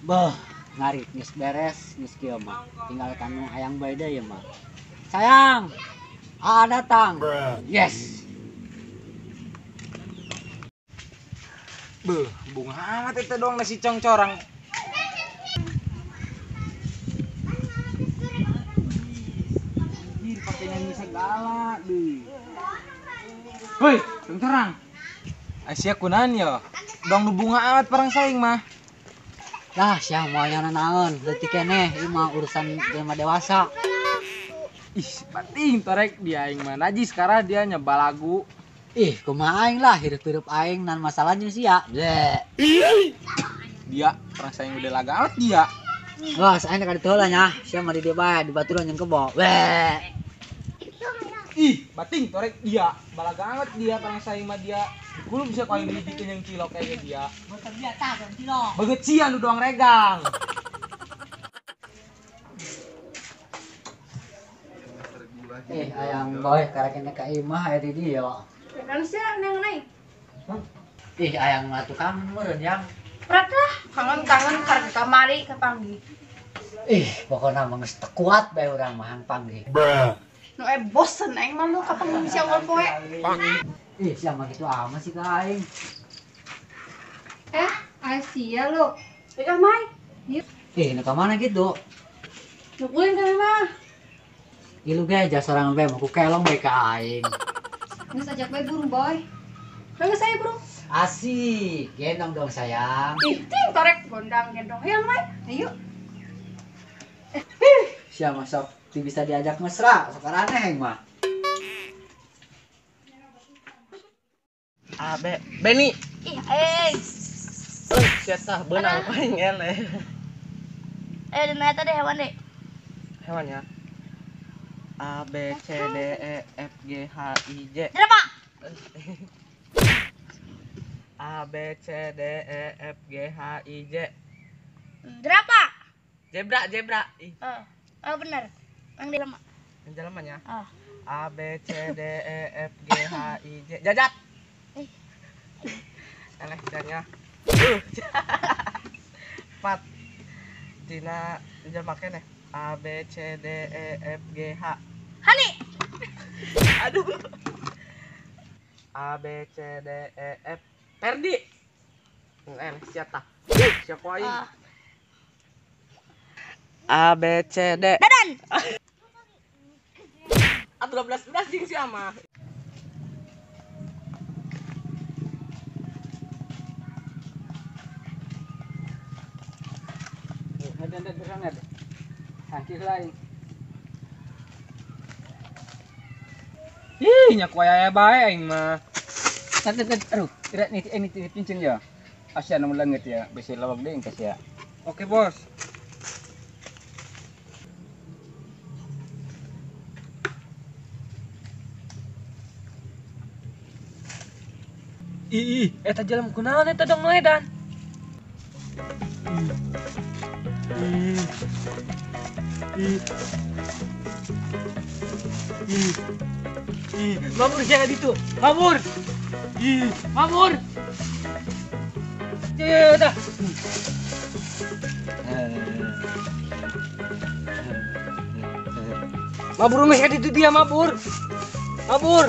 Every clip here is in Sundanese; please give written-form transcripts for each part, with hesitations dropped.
Beuh, ngarit geus beres geus kieu mah. Tinggal kanu hayang bae deui mah. Sayang, aa datang. Yes. Beuh, bunga amat itu doang nasi congcorang. Anjir, pakai nyanyi segala deh. Woi, congcorang. Asia kunaon yo? Dong nu bunga amat perang saing mah. Lah, siang moal nyana naon, leutik keneh ieu mah urusan jelema dewasa. Ih, bating torek dia aing mah najis karena dia nyoba lagu. Ih, kumaha aing lah hirup-hirup aing nan masalahnya sia. Bleh. Dia perang saing udah laga amat dia. Wah, aing rek ditu heula nya. Sia mah di dieu bae, di baturan jeung kebo. Bleh. Ih, bating torek dia. Balaga amat dia perang saing mah dia. Kulo bisa kau yang dibikin yang cilok kayaknya dia. Boten dia tah yang cilok. Banget sia nu doang regang. Ayang boy karakene ka imah aya di dieu. Kan sia neng naik. Ih, ayang mah tukang meureun yang. Prat lah, kangen-kangen karek kamari kapanggih. Ih, pokona mah geus teu kuat bae urang mah panggih. Nu bosen aing mah lu kapanggih sia unggal poe. Ih, sia mah kitu amat sih ka aing. Asia lu. Ih, mai. Ih, nu ka mana kitu? Nu ulin kami mah. Ih, lu ge aja sorangan bae mah ku kelong bae ka aing. Geus ajak bae burung, boy. Geus saya burung. Asik, gendong dong sayang. Ih, ting torek gondang gendong. Ayo, mai. Ayo. Sia mah sok bisa diajak mesra, sok aneh mah. A B Beni. Ih, sia tah beunang paling eleh. Dina eta deh hewan deh. Hewannya. A B C D E F G H I J. Berapa? A B C D E F G H I J. Berapa? Zebra, zebra. Ih. Oh, benar. Yang di lemak. Yang jalannya. Oh. A B C D E F G H I J. Jajat. Eleh janya. 4. Dina jelema keneh. A B C D E F G H. Hani. Aduh. A B C D E F. Perdi. Eleh sia tah. Sia ku aing. A B C D. Dadan. Atuh 12 jeung sia mah. Ih, nyaku aya bae aing mah. Aduh, tidak ini pincin ya. Asia nu leungit ya, bisi lawak deui ka sia. Oke, Bos. Ih, eta jelema kunaon eta dong ledan. Ih, mabur jangan itu. Mabur. Ih, mabur. Ya, dah. Mabur nggak itu dia mabur. Mabur.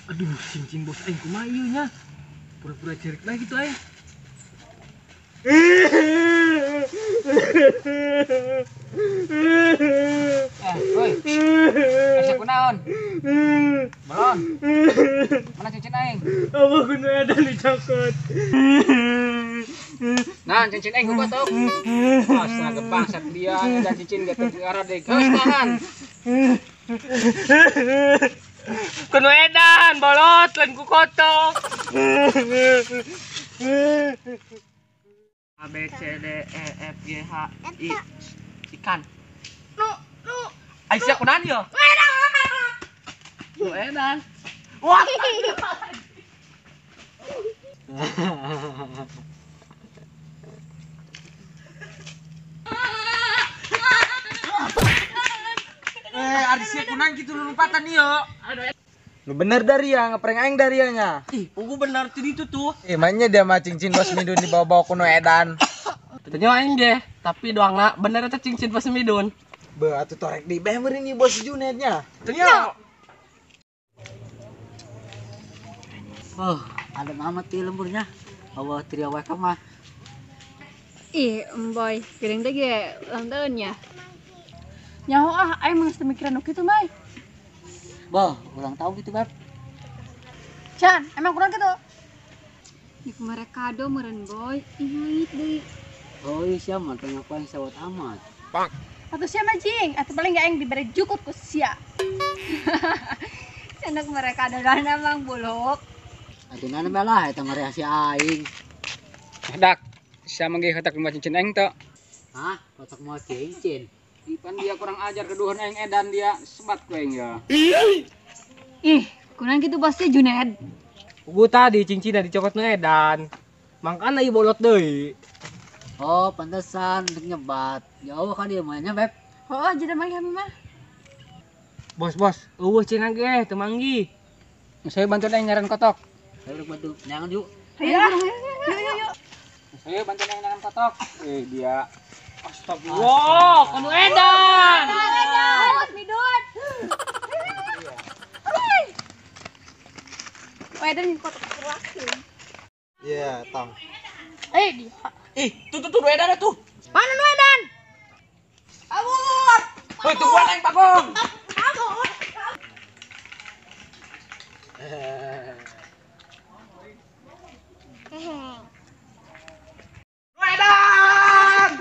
Aduh, cincin bos aing kumaha ieu nya? Pura-pura cerik lagi tuh aing. Woi. Asa kunaon? Belon. Mana cincin aing? Apa kudu edan dicokot. Nah, cincin aing ku kotok. Astaga, bangsat dia dan cincin gak terarah deh. Geus tahan. Kudu edan, bolot lain ku kotok. A B C D E F G H I ikan. Nu nu. Aisyah kunaon yo? Nu edan. Wah. Ari sia kunang kitu lompatan ieu. Nu bener dari ya, ngeprank aing dari nya. Ih, pugu bener tadi itu tuh. Mainnya dia mah cincin bos Midun dibawa-bawa kuno edan. Tanya aing deh, tapi doangna bener eta cincin bos Midun. Be atuh torek di beh meureun ieu bos Junednya. Tanya. Oh, ada amat di lemburnya. Awa tria wae mah. Ih, emboy, geuning teh ge ulang tahun ya. Nyaho ah, aing mah geus teu mikiran nu kitu, Mai. Boh, ulang tahun gitu, Beb. Chan, emang kurang gitu? Di kemarin kado meureun, Boy. Ih, deui. Oh, iya sia mah teu ngapain sawat amat. Atuh sia mah jing, atuh paling gak aing dibere jukut ku sia. Cenak mereka dana mang buluk. Atuh nana bae lah eta mah rahasia aing. Dak, sia mah ge kotak rumah cincin aing teu. Hah, kotak mau cincin. Ipan dia kurang ajar keduhan aing edan dia sebat ku aing ya. Ih, kunaon kitu pasti Juned. Pugu tadi cincinna dicokot nu edan. Mangkana ieu bolot deui. Oh, pantesan rek nyebat. Jauh kan dia mainnya, Beb. Oh, jadi manggih kami mah. Bos, bos, eueuh cenah ge teu manggih. Saya bantu aing ngaran kotok. Saya rek bantu neangan yuk. Ayo, yuk, yuk, yuk. Saya bantu aing ngaran kotok. Eh, dia Astagfirullah, kanu edan. Edan, Midun. Edan kotok laki. Iya, tong. Eh, dia. Ih, tuh tuh tuh edan tuh. Mana nu edan? Kabur. Hoi, tungguan aing Bagong. Kabur. Nu edan.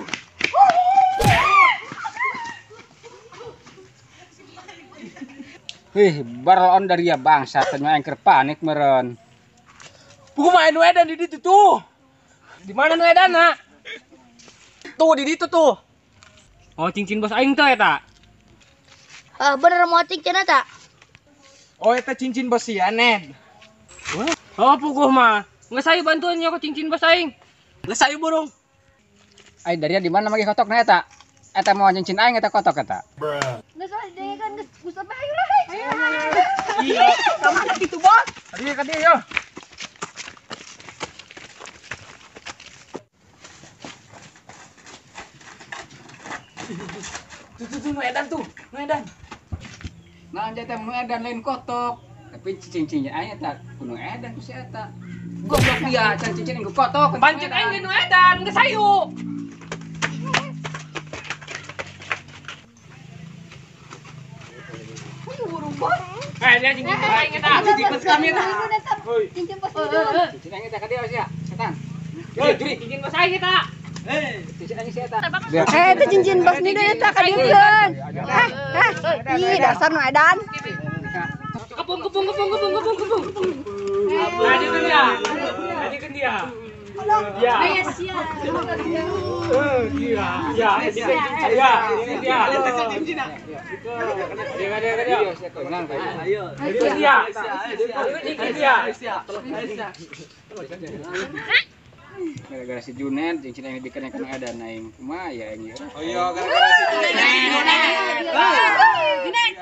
Wih, barlon dari ya bangsa, tanya aing keur panik meureun. Pugu mah nu edan di ditu tuh. Di mana nu edan na? Tuh di ditu tuh. Oh, cincin bos aing teh eta. Bener mau cincin eta? Oh, eta cincin bos sia, Ned. Oh, puguh mah. Geus ayo bantuan nyokot cincin bos aing. Geus ayo burung. Ai dari di mana magi kotokna eta? Eta mau cincin aing eta kotok eta. Geus lah didengekeun geus geus apa ayo lah. Ayo. Iya, ka mana kitu, Bos? Ka dieu yo. Tuh tuh tuh nu edan tuh, nu edan. Nah, anjay teh nu edan lain kotok. Tapi cincin aing eta kudu edan ku si eta. Goblok dia, can cincin aing ku kotok. Pancet aing ge nu edan, geus ayo. Eh, dia cincin aing eta. Cincin bos kami eta. Cincin bos Midun. Cincin aing eta ka dieu sia, setan. Hei, cincin bos aing eta. Cincin aing si eta. Eh, itu cincin bos Midun eta ka dieukeun. Eh, ih dasar nu edan. Kepung kepung kepung kepung kepung kepung. Lanjutkan dia. Lanjutkan dia. Ya. Ayo sia. Iya, ya, ya, ya. Dia dia. Ayo. Dia. Dia. Gara-gara si Junet cincin aing dikenakan edan aing. Kumaha ya aing ieu. Oh iya, gara-gara si Junet. Junet. Junet.